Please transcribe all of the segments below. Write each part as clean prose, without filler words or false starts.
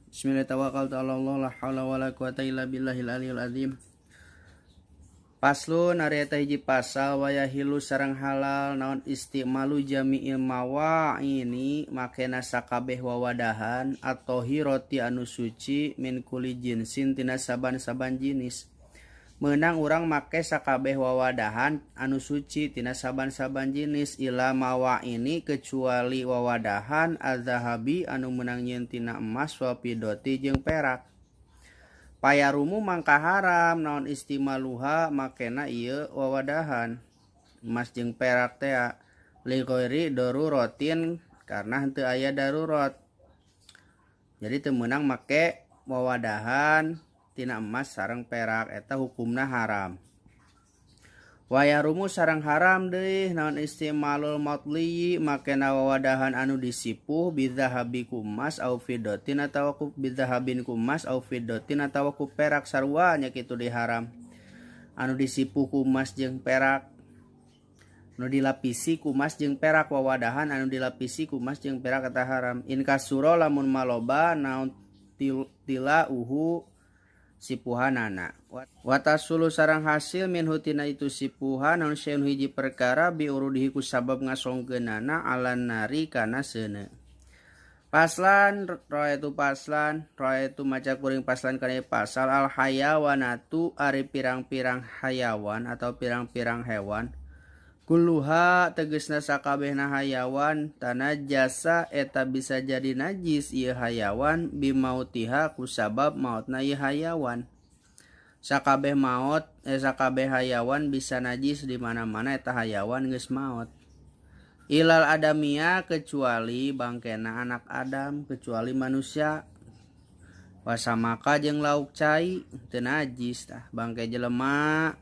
Bismillahirrahmanirrahim. Tawakkaltu ala Allah la haula wala quwata illa billahil aliyil azim. Paslon ari eta hiji pasal wayahilu sareng halal naon istimalu jami'il mawaini makena sakabeh wawadahan atau hiroti anu suci min kuli jinsin tina saban-saban jinis. Meunang urang make sakabeh wawadahan anu suci tina saban-saban jinis ila mawaini kecuali wawadahan azzahabi anu meunang nyieun tina emas wa fidoti jeung perak. Payarumu mangka haram naon istimaluha makena ieu wawadahan emas jeung perak teh li ghairi daruratin karena henteu aya darurat. Jadi teu meunang make wawadahan tina emas sareng perak eta hukumna haram. Wayarumu sareng haram deui naon istimalul matli makena wawadahan anu disipuh bidzahabi ku emas au fiddatin atawa ku bidzahabin ku emas au fiddatin atawa ku perak sarua nya kitu diharam. Anu disipuh ku emas jeung perak, anu dilapisi ku emas jeung perak, wawadahan anu dilapisi ku emas jeung perak eta haram. In kasura lamun maloba naon tila uhu sipuhanana. Watasulu sarang hasil min hutina itu sipuhan naon syai'un hiji perkara bi urudihi ku sabab ngasongkeunana alan nari kana seuneu. Paslan roetu paslan roetu maca kuring paslan kana pasal al hayawanatu ari pirang-pirang hayawan atau pirang-pirang hewan. Kulluha tegesna sakabehna hayawan tanajasa eta bisa jadi najis ieu hayawan bimautiha kusabab maotna ieu hayawan. Sakabeh maot sakabeh hayawan bisa najis di mana-mana eta hayawan geus maot. Ilal adamia kecuali bangkena anak Adam, kecuali manusia. Wasamaka jeung lauk cai teu najis tah bangke jelema,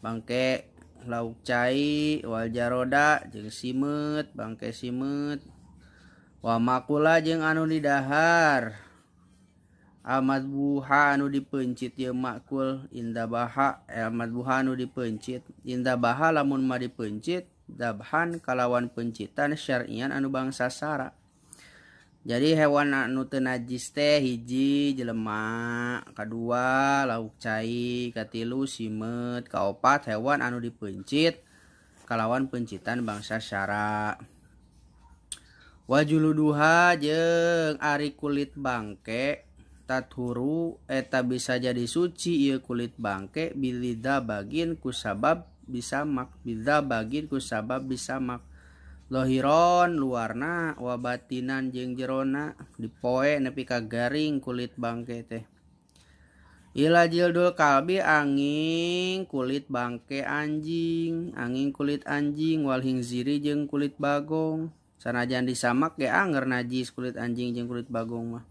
bangke lauk cai wal jaroda jeung simeut, bangke simeut. Wa makula jeung anu didahar. Almadbuha anu dipeuncit ieu makul indabaha, almadbuha anu dipeuncit indabaha lamun mah dipeuncit dabhan kalawan peuncitan syar'ian anu bangsa sara. Jadi hewan anu teu najis teh hiji jelema, kadua lauk cai, katilu simeut, kaopat hewan anu dipeuncit kalawan peuncitan bangsa syara. Wajuluduha jeung ari kulit bangke tathuru eta bisa jadi suci ieu kulit bangke bilida bagin kusabab bisamak, bilida bagin kusabab bisamak. Lohiron luarna wabatinan jeung jerona dipoe nepi ka garing kulit bangke teh. Ila jildul kalbi angin kulit bangke anjing, angin kulit anjing wal hingziri jeung kulit bagong. Sanajan disamak ge anger najis kulit anjing jeung kulit bagong mah.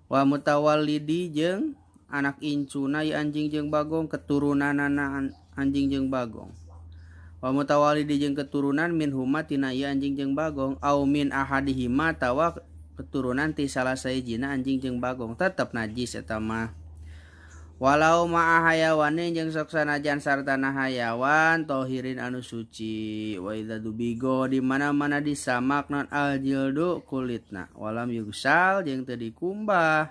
Wa mutawallidi jeung anak incuna ieu anjing jeung bagong, keturunanana anjing jeung bagong. Wa mutawalidi jeung keturunan min huma tina ieu anjing jeung bagong au min ahadihima tawa keturunan ti salah sahijina anjing jeung bagong tetep najis eta mah. Walau ma'a hayawanin jeung sok sanajan sartana hayawan tohirin anu suci. Wa idza dubigo di mana-mana disamak non aljildu kulitna walam yugsal jeung teu dikumbah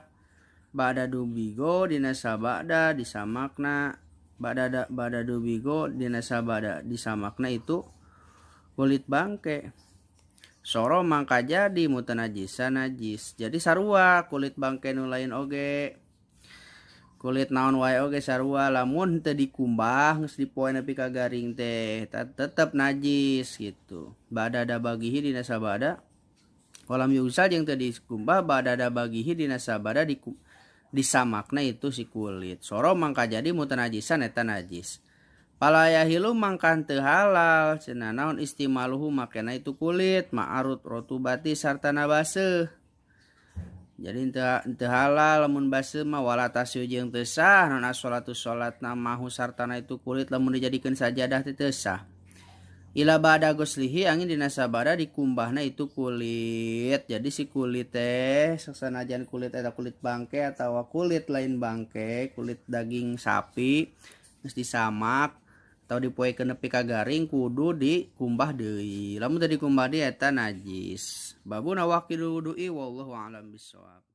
ba'da dubigo dina sabada disamakna ba'da ba'da dubigo dina sabada disamakna itu kulit bangke. Soro mangka jadi mutanajisa najis. Jadi sarua kulit bangke nu lain oge, kulit naon wae oge sarua lamun teu dikumbah geus dipoe nepi ka garing teh tetep najis gitu. Ba'da dabagihi dina sabada walam yugsal jeung teu dikumbah ba'da dabagihi dina sabada disamakna itu si kulit. Soro mangka jadi mutanajisan eta najis. Palayahilu mangka teu halal cenah naon istimaluhu makena itu kulit ma'arut rotubati sartana baseuh. Jadi teu halal lamun baseuh mah wala tasyu jeung teu sah naon as-sholatu salatna mahu sartana itu kulit lamun dijadikeun sajadah teh teu sah. Ila ba'da ghuslihi angin dina sabada dikumbahna itu kulit. Jadi si kulit teh sanajan kulit eta kulit bangke atawa kulit lain bangke, kulit daging sapi geus disamak atau dipoekeun nepi ka garing kudu dikumbah deui. Lamun teu dikumbah deui eta najis. Babuna waqidul wudu'i wallahu a'lam bissawab.